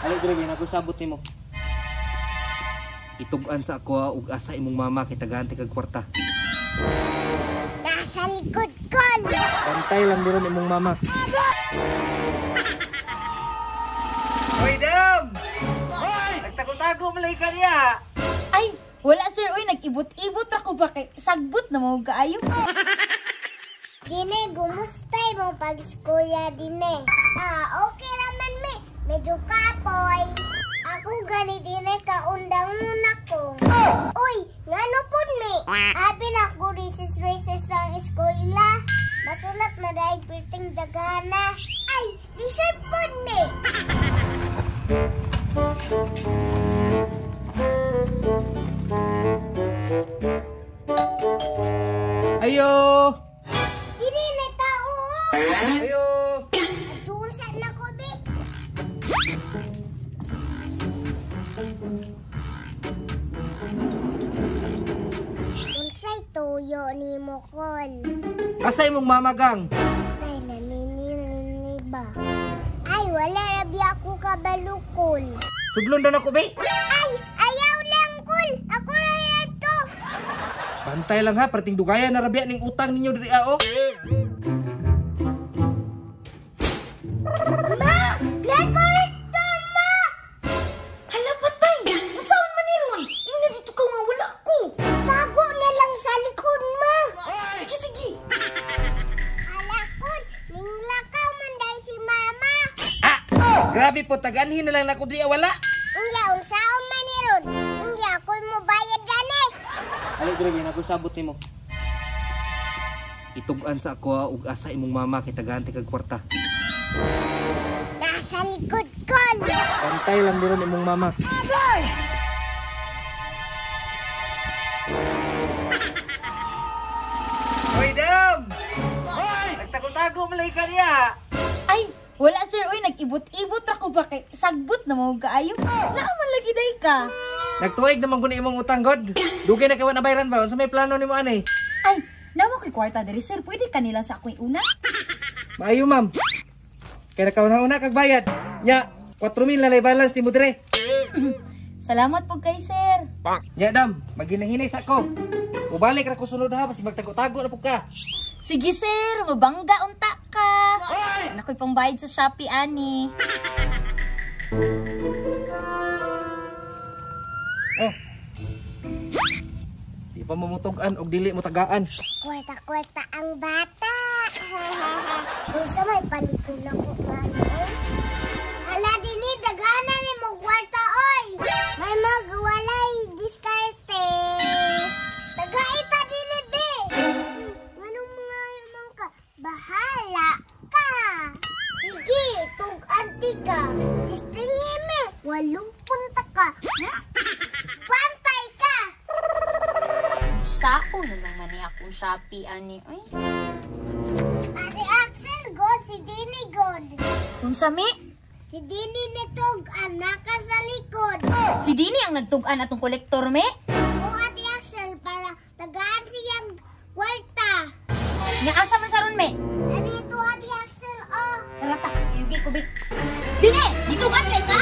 Alay diri na sabot nimo. Itug-an sa ako ug asa imong mama kay tagaan kag kwarta. Nasa likod ko. Pantay lang diron imong mama. Hoy dam! Hoy! Nagtago-tago malay ka niya. Ay, wala sir, oy nag-ibot-ibot ra ko ba kay sagbot na mo kaayo. Dine, gumustay mo pag-eskwela dine. Ah, okay raman me. Medyo kapoy. Ako gani dine kaundang muna ko. Uy, ngano pud me? Abi na ko recess ang eskwela. Masulat na dahil perting dagana. Ay, reserve pud me. Ayo! Dili na tao! Ayo! Adursa na ko, di! Unsay tuyo ni mo, Kol? Asa imong mama, gang? Ay, naninilini ba? Ay, wala rabi ako kabalukol. Sudlon na ako, be! Ay, ayaw lang, Kol! Ako na ito! Bantay lang ha, perting dugayan na rabia ning utang ninyo diri ao. Ma! Decorator, ma! Hala patay! Unsaon man ni ron? Ingna dito ka nga wala ko. Tago na lang sa likod, ma! Sige, sige. Hala, Kol! Ninglakaw man dahil si mama! Ah! Grabe po, taganhin na lang nako diri wala. Unya, unsaon man ni ron? Unya, ako'y mobayad gani! Alay diri na ko sabot nimo. Itug-an sa ako ug asa imong mama kay tagaan kag kwarta. Nasa likod ko. Pantay lang diron imong mama. Hoy dam! Hoy! Nagtago-tago malay ka niya. Ay, wala sir, oy nag-ibot-ibot ra ko ba kay sagbot na mo kaayo. Naa man lagi day ka. Nagtuig naman ko na imong utang god. Dugay na kay wa na bayran ba? Unsa may plano nimo ani? Ay, namo kay kwarta diri sir, pwede kanila sa ako'y una. Maayo ma'am. Kay nakauna-una kag bayad. Nya, 4,000 na lay balance nimo dire. Salamat po kay sir. Nya dam, maginahinay sa ako. Ubalik ra ko sunod ha, basi magtago-tago na pud ka. Sige sir, mabangga unta ka. Nakoy pangbayad sa Shopee ani. Oh. Di pa mamutog-an og dili mo tagaan. Kwarta-kwarta ang bata. Unsa may paliton ako ano? Hala dini daghana ni mo kwarta oy. May magwalay diskarte. Tagaita dini be. Nganong mga yaman ka? Bahala ka. Sige, tug-anti ka. Distingi me, walong punta ka. Bantay ka. Sao na naman ni akong Shopee ani oy. Ate Axel god, si Dini god. Unsa mi? Si Dini nitog anak ka sa likod. Si Dini ang nagtug-an atong kolektor me? O Ate Axel para tagaan siyang kwarta. Nya asa man siya ron me? Nandito Ate Axel oh. Tara ta, yugi ko be. Dini, gitug-an kay ka?